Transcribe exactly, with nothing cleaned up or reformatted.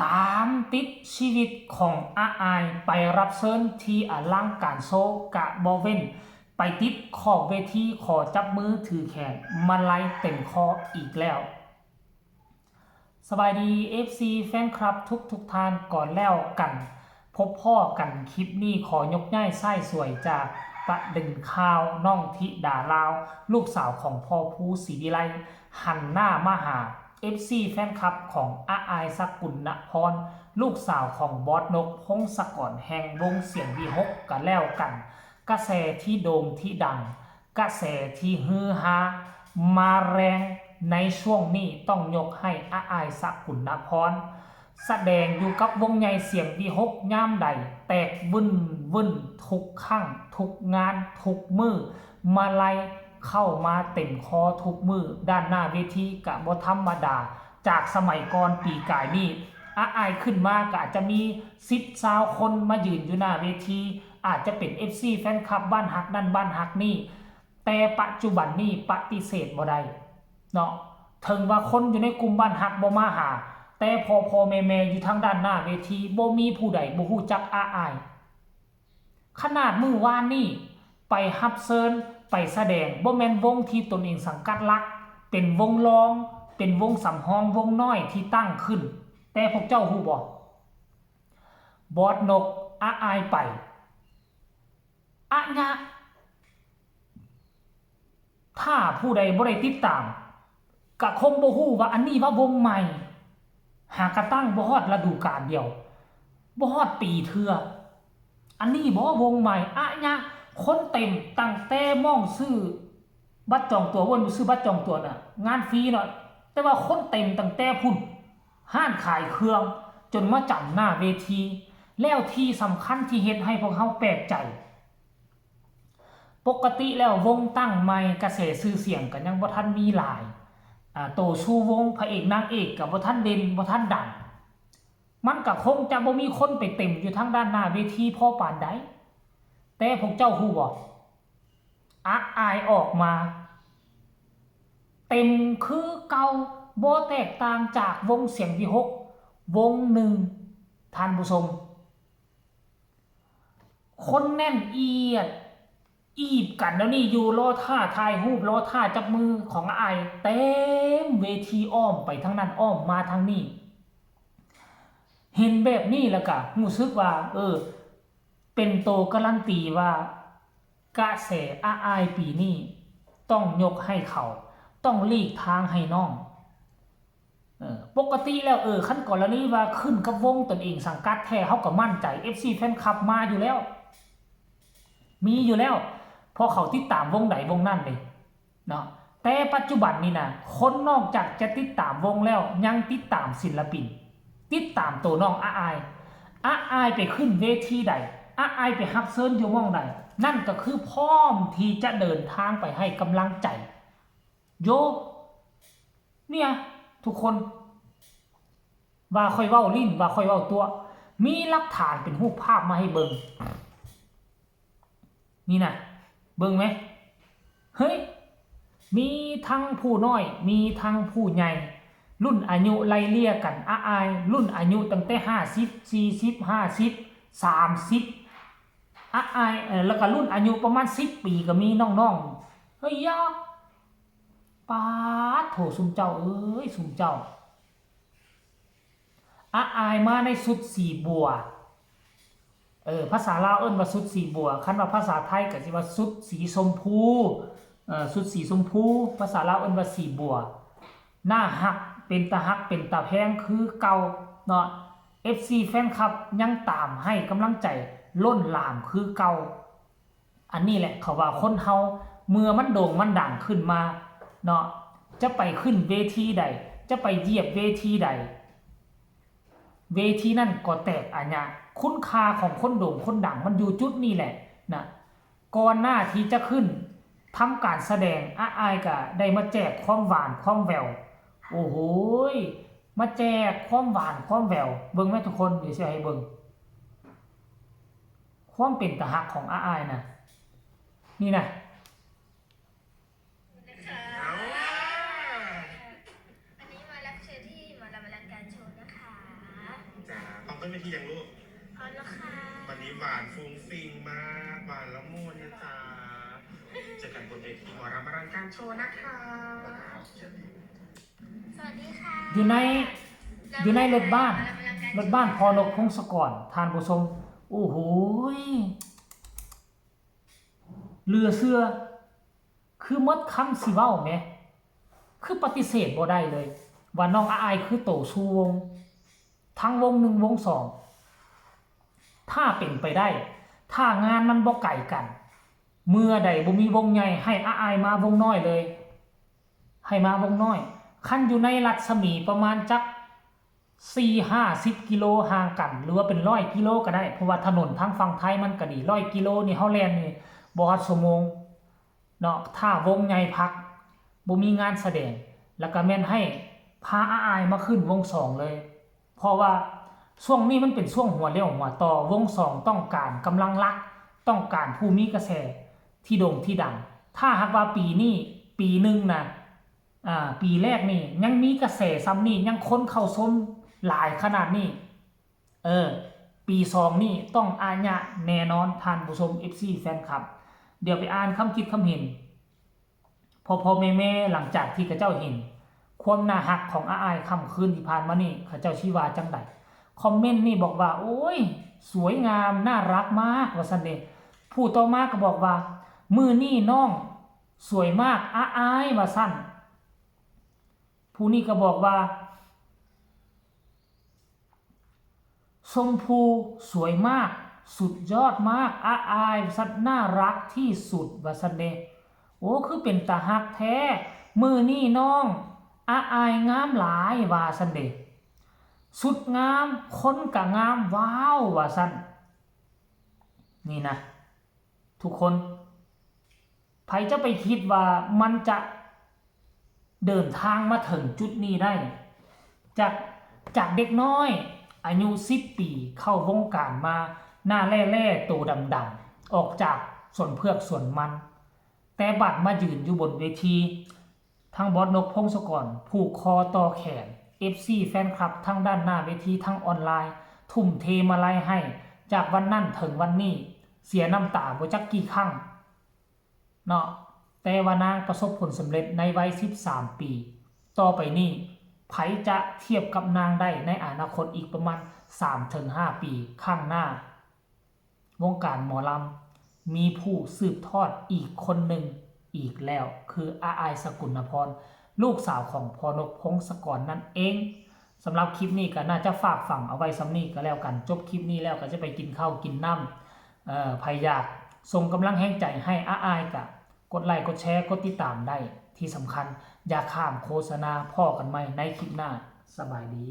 ตามติดชีวิตของอาอายไปรับเชิญที่อลังการโชว์กะบ่เว้น ไปติดขอบเวทีขอจับมือถือแขนมาลัยเต็มคออีกแล้ว สบายดี เอฟซี แฟนคลับทุกทุกท่านก่อนแล้วกัน พบพ้อกันคลิปนี้ขอยกย้ายสายสวยจากประเด็นข่าวน้องธิดาลาว ลูกสาวของพ่อภูศรีวิไล หันหน้ามาหา เอฟซี แฟนคลับของอาอายสกุลนพร ลูกสาวของบอสนกพงศกรแห่งวงเสียงวีหกกันแล้วกัน กระแสที่โด่งที่ดัง กระแสที่ฮือฮา มาแรงในช่วงนี้ต้องยกให้อาอายสกุลนพร แสดงอยู่กับวงใหญ่เสียงวีหกยามใด แตกวึ่นวึ่นทุกครั้งทุกงานทุกมื้อ มาลัยเข้ามาเต็มคอทุกมื้อ ด้านหน้าเวทีกะบ่ธรรมดา จากสมัยก่อนปีกายนี้ อาอายขึ้นมากะอาจจะมีสิบซาวคนมายืนอยู่หน้าเวที อาจจะเป็น เอฟซี แฟนคลับบ้านฮักนั่นบ้านฮักนี่ แต่ปัจจุบันนี้ปฏิเสธบ่ได้เนาะ ถึงว่าคนอยู่ในกลุ่มบ้านฮักบ่มาหา แต่พ่อพ่อแม่แม่อยู่ทางด้านหน้าเวทีบ่มีผู้ใดบ่ฮู้จักอาอาย ขนาดมื้อวานนี้ไปฮับเชิญไปแสดง บ่แม่นวงที่ตนเองสังกัดหลัก เป็นวงรอง เป็นวงสำรองวงน้อยที่ตั้งขึ้น แต่พวกเจ้าฮู้บ่ บอสนกอาอายไป อะยะ ถ้าผู้ใดบ่ได้ติดตาม กะคงบ่ฮู้ว่าอันนี้ว่าวงใหม่ หากะตั้งบ่ฮอดฤดูกาลเดียว บ่ฮอดปีเทื่อ อันนี้บ่วงใหม่ อะยะ คนเต็มตั้งแต่หม่องซื้อบัตรจองตั๋ว เว้นบ่ซื้อบัตรจองตั๋วน่ะ งานฟรีเนาะ แต่ว่าคนเต็มตั้งแต่พุ้น ร้านขายเครื่อง จนมาจ๋ำหน้าเวที แล้วที่สำคัญที่เฮ็ดให้พวกเฮาแปลกใจ ปกติแล้ววงตั้งใหม่กระแสชื่อเสียงก็ยังบ่ทันมีหลาย อ่า โตชูวงพระเอกนางเอกก็บ่ทันเด่นบ่ทันดัง มันก็คงจะบ่มีคนไปเต็มอยู่ทางด้านหน้าเวทีพอปานใด แต่พวกเจ้าฮู้บ่ อาอายออกมา เต็มคือเก่า บ่แตกต่างจากวงเสียงวีหกวงหนึ่ง ท่านผู้ชม คนแน่นเอียด อีบกันแล้วนี่อยู่ รอท่าถ่ายรูป รอท่าจับมือของอาอาย เต็มเวที อ้อมไปทางนั้นอ้อมมาทางนี้ เห็นแบบนี้แล้วก็รู้สึกว่า เออ เป็นโตการันตีว่ากระแสอาอายปีนี้ต้องยกให้เขา ต้องหลีกทางให้น้อง เออ ปกติแล้ว เออ คันกรณีว่าขึ้นกับวงตนเองสังกัดแท้ เฮาก็มั่นใจ เอฟซี แฟนคลับมาอยู่แล้ว มีอยู่แล้ว เพราะเขาติดตามวงใดวงนั้นเลยเนาะ แต่ปัจจุบันนี้นะ คนนอกจากจะติดตามวงแล้ว ยังติดตามศิลปิน ติดตามตัวน้องอาอาย อาอายไปขึ้นเวทีใด อาอายไปฮับเชิญอยู่หม่องใด นั่นก็คือพร้อมที่จะเดินทางไปให้กำลังใจ โย เนี่ย ทุกคน ว่าค่อยเว้าลิ้น ว่าค่อยเว้าตั๋ว มีหลักฐานเป็นรูปภาพมาให้เบิ่ง นี่นะ เบิ่งไหม เฮ้ย มีทั้งผู้น้อย มีทั้งผู้ใหญ่ รุ่นอายุไล่เลี่ยกัน อาอาย รุ่นอายุตั้งแต่ห้าสิบ สี่สิบ ห้าสิบ สามสิบ อาอาย เอ่อ แล้วก็รุ่นอายุประมาณสิบปีก็มีน้องๆ เฮ้ยยะ ป๊าดโถ ซุมเจ้าเอ้ย ซุมเจ้า อาอายมาในชุดสีบัว เออ ภาษาลาวเอิ้นว่าชุดสีบัว คันว่าภาษาไทยก็สิว่าชุดสีชมพู เอ่อ ชุดสีชมพู ภาษาลาวเอิ้นว่าสีบัว น่าฮัก เป็นตาฮัก เป็นตาแพงคือเก่าเนาะ เอฟซี แฟนคลับยังตามให้กำลังใจล้นหลามคือเก่า อันนี้แหละเขาว่าคนเฮาเมื่อมันโด่งมันดังขึ้นมาเนาะ จะไปขึ้นเวทีใด จะไปเหยียบเวทีใด เวทีนั่นก็แตกอะยะ คุณค่าของคนโด่งคนดังมันอยู่จุดนี้แหละนะ ก่อนหน้าที่จะขึ้นทำการแสดง อาอายก็ได้มาแจกความหวานความแหวว โอ้โหย มาแจกความหวานความแหวว เบิ่งไหมทุกคน เดี๋ยวสิให้เบิ่ง ความเป็นตาฮักของอาอายนะ นี่นะ นะคะวันนี้มารับเชิญที่หมอลำอลังการโชว์นะคะ บนเวทียังลูก พร้อมแล้วค่ะ วันนี้หวานฟุ้งฟิ้งมาก หวานละมุนนะจ๊ะ เจอกันบนเวทีหมอรำอลังการโชว์นะคะ สวัสดีค่ะ อยู่ใน อยู่ในรถบ้าน หมอลำอลังการ รถบ้านพอนกพงศกร ท่านผู้ชม โอ้โหย เหลือเชื่อ คือหมดคำสิเว้าแหม คือปฏิเสธบ่ได้เลย ว่าน้องอาอายคือโตสู่วง ทั้งวงหนึ่งวงสอง ถ้าเป็นไปได้ ถ้างานมันบ่ไกลกัน เมื่อใดบ่มีวงใหญ่ ให้อาอายมาวงน้อยเลย ให้มาวงน้อย คันอยู่ในรัศมีประมาณจักสี่ห้าสิบกิโลห่างกัน หรือว่าเป็นร้อยกิโลก็ได้ เพราะว่าถนนทางฝั่งไทยมันก็ดี ร้อยกิโลนี่เฮาแล่นนี่บ่ฮอดชั่วโมงเนาะ ถ้าวงใหญ่พัก บ่มีงานแสดง แล้วก็แม่นให้พาอาอายมาขึ้นวงสองเลย เพราะว่าช่วงนี้มันเป็นช่วงหัวเรี่ยวหัวต่อ วงสองต้องการกำลังหลัก ต้องการผู้มีกระแสที่โด่งที่ดัง ถ้าหากว่าปีนี้ปีหนึ่งนะ อ่า ปีแรกนี่ยังมีกระแสซ้ำนี่ ยังคนเข้าชมหลายขนาดนี้ เออ ปีสองนี่ต้องอาญะแน่นอน ท่านผู้ชม เอฟซี แฟนคลับ เดี๋ยวไปอ่านคำคิดคำเห็น พ่อพ่อแม่แม่หลังจากที่เขาเจ้าเห็น ความน่าฮักของอาอายค่ำคืนที่ผ่านมานี่ เขาเจ้าสิว่าจังใด คอมเมนต์นี่บอกว่า โอ้ย สวยงาม น่ารักมาก ว่าซั่นเด้ ผู้ต่อมาก็บอกว่า มื้อนี้น้องสวยมาก อาอาย ว่าซั่น ผู้นี้ก็บอกว่า ชมพูสวยมาก สุดยอดมาก อาอาย ว่าซั่น น่ารักที่สุด ว่าซั่นเด้ โอ้ คือเป็นตาฮักแท้ มื้อนี้น้อง อาอายงามหลาย ว่าซั่นเด้ สุดงาม คนก็งาม ว้าว ว่าซั่น นี่นะ ทุกคน ใผจะไปคิดว่ามันจะเดินทางมาถึงจุดนี้ได้ จาก จากเด็กน้อย อายุสิบปี เข้าวงการมา หน้าแร่ๆ โตดำๆ ออกจากสวนเผือกสวนมัน แต่บัดมายืนอยู่บนเวที ทั้งบอสนกพงศกร ผูกคอต่อแขน เอฟซี แฟนคลับ ทั้งด้านหน้าเวที ทั้งออนไลน์ ทุ่มเทมาลัยให้ จากวันนั้นถึงวันนี้ เสียน้ำตาบ่จักกี่ครั้ง เนาะ แต่ว่านางประสบผลสำเร็จในวัยสิบสามปี ต่อไปนี้ ใผจะเทียบกับนางได้ในอนาคตอีกประมาณสามถึงห้าปีข้างหน้า วงการหมอลำมีผู้สืบทอดอีกคนหนึ่งอีกแล้ว คืออาอาย สกุลนพร ลูกสาวของพ่อนกพงศกรนั่นเอง สำหรับคลิปนี้ก็น่าจะฝากฝังเอาไว้ส่ำนี้ก็แล้วกัน จบคลิปนี้แล้วก็จะไปกินข้าวกินน้ำ เอ่อ ใผอยากส่งกำลังแฮงใจให้อาอายก็กดไลค์ กดแชร์ กดติดตามได้ ที่สำคัญอย่าข้ามโฆษณา พ้อกันใหม่ในคลิปหน้า สบายดี